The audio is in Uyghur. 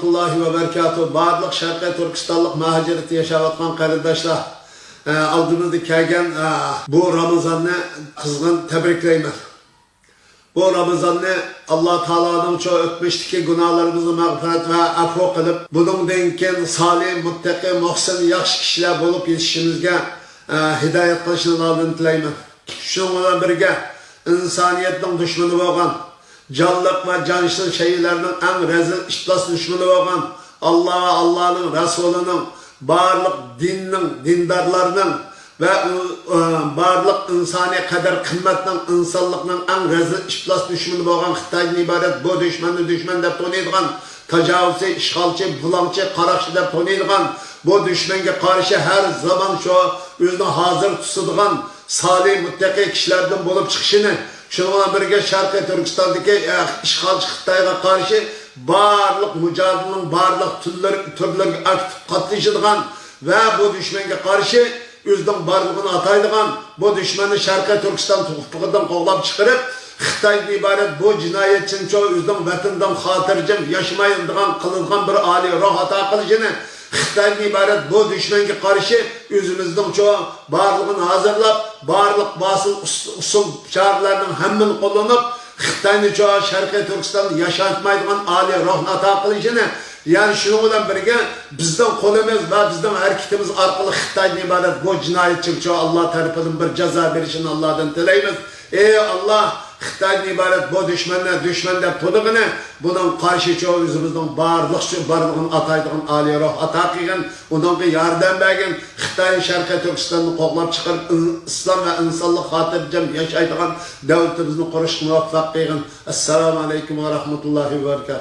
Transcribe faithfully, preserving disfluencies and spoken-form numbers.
ۋە بەرىكاتۇھ. بارلىق شەرقىي تۈركىستانلىق مۇھاجىرەتتە ياشاۋاتقان قېرىنداشلار، ئە، ئالدىمىزدا كەلگەن، ئە، بۇ رامىزاننى قىزغىن تەبرىكلەيمەن. بۇ رامىزاننى ئاللا تائالانىڭ شۇ ئۆتمۈشتىكى گۇناھلىرىمىزنى مەغپىرەت ۋە ئەپۇ قىلىپ، بۇنىڭدىن كېيىن سالىھ، مۇتتەقى، مۇھسىن، ياخشى كىشىلەر بولۇپ يېتىشىمىزگە، ئە، ھىدايەت قىلىشىنى ئالدىن تىلەيمەن. شۇنىڭ بىلەن بىرگە، ئىنسانىيەتنىڭ دۈشمىنى بولغان، جانلىق ۋە جانسىز شەيئىلەرنىڭ ئەڭ رەزىل ئىپلاس دۈشمىنى بولغان، ئاللا ۋە ئاللانىڭ رەسۇلىنىڭ، بارلىق دىننىڭ، دىندارلارنىڭ ۋە ئۇ، ئۇ، بارلىق ئىنسانىي قەدىر-قىممەتنىڭ، ئىنسانلىقنىڭ ئەڭ رەزىل ئىپلاس دۈشمىنى بولغان خىتايدىن ئىبارەت بۇ دۈشمەننى دۈشمەن دەپ تونۇيدىغان، تاجاۋۇزچى، ئىشغالچى، بۇلاڭچى، قاراقچى دەپ تونۇيدىغان بۇ دۈشمەنگە قارشى ھەر زامان شۇ ئۆزىنى ھازىر تۇتىدىغان سالىھ، مۇتتەقى كىشىلەردىن بولۇپ چىقىشىنى، شۇنىڭ بىلەن بىرگە شەرقىي تۈركىستاندىكى، ئە، ئىشغالچى خىتايغا قارشى بارلىق مۇجادىلىنىڭ بارلىق تۈرلىرى، تۈرلىرىگە ئاكتىپ قاتنىشىدىغان ۋە بۇ دۈشمەنگە قارشى ئۆزىنىڭ بارلىقىنى ئاتايدىغان، بۇ دۈشمەننى شەرقىي تۈركىستان تۇپرىقىدىن قوغلاپ چىقىرىپ، خىتايدىن ئىبارەت بۇ جىنايەتچىنى شۇ ئۆزىنىڭ ۋەتىنىدىن خاتىرجەم ياشىمايدىغان قىلىدىغان بىر ئالىي روھ ئاتا قىلىشىنى، خىتايدىن ئىبارەت بۇ دۈشمەنگە قارشى ئۆزىمىزنىڭ شۇ بارلىقىنى ھازىرلاپ، بارلىق باسىل ئۇس-، ئۇسۇل چارىلەرنىڭ ھەممىنى قوللىنىپ، خىتاينى شۇ شەرقىي تۈركىستاندا ياشاتمايدىغان ئالىي روھنى ئاتا قىلىشىنى، يەنى شۇنىڭ بىلەن بىرگە بىزنىڭ قولىمىز ۋە بىزنىڭ ھەرىكىتىمىز ئارقىلىق خىتايدىن ئىبارەت بۇ جىنايەتچىگە شۇ ئاللا تەرىپىدىن بىر جازا بېرىشىنى ئاللادىن تىلەيمىز. ئەي ئاللا، خىتايدىن ئىبارەت بۇ دۈشمەننى دۈشمەن دەپ تونۇغىنى، بۇنىڭ قارشى شۇ ئۆزىمىزنىڭ بارلىق شۇ بارلىقىنى ئاتايدىغان ئالىي روھ ئاتا قىلغىن، ئۇنىڭغا ياردەم بەرگىن. خىتاينى شەرقىي تۈركىستاندىن قوغلاپ چىقىرىپ، ئىن-، ئىسلام ۋە ئىنسانلىق خاتىرجەم ياشايدىغان دۆلىتىمىزنى قۇرۇشقا مۇۋەپپەق قىلغىن. ئەسسالامۇ ئەلەيكۇم ۋە رەھمەتۇللاھى ۋە بەرىكاتۇھ.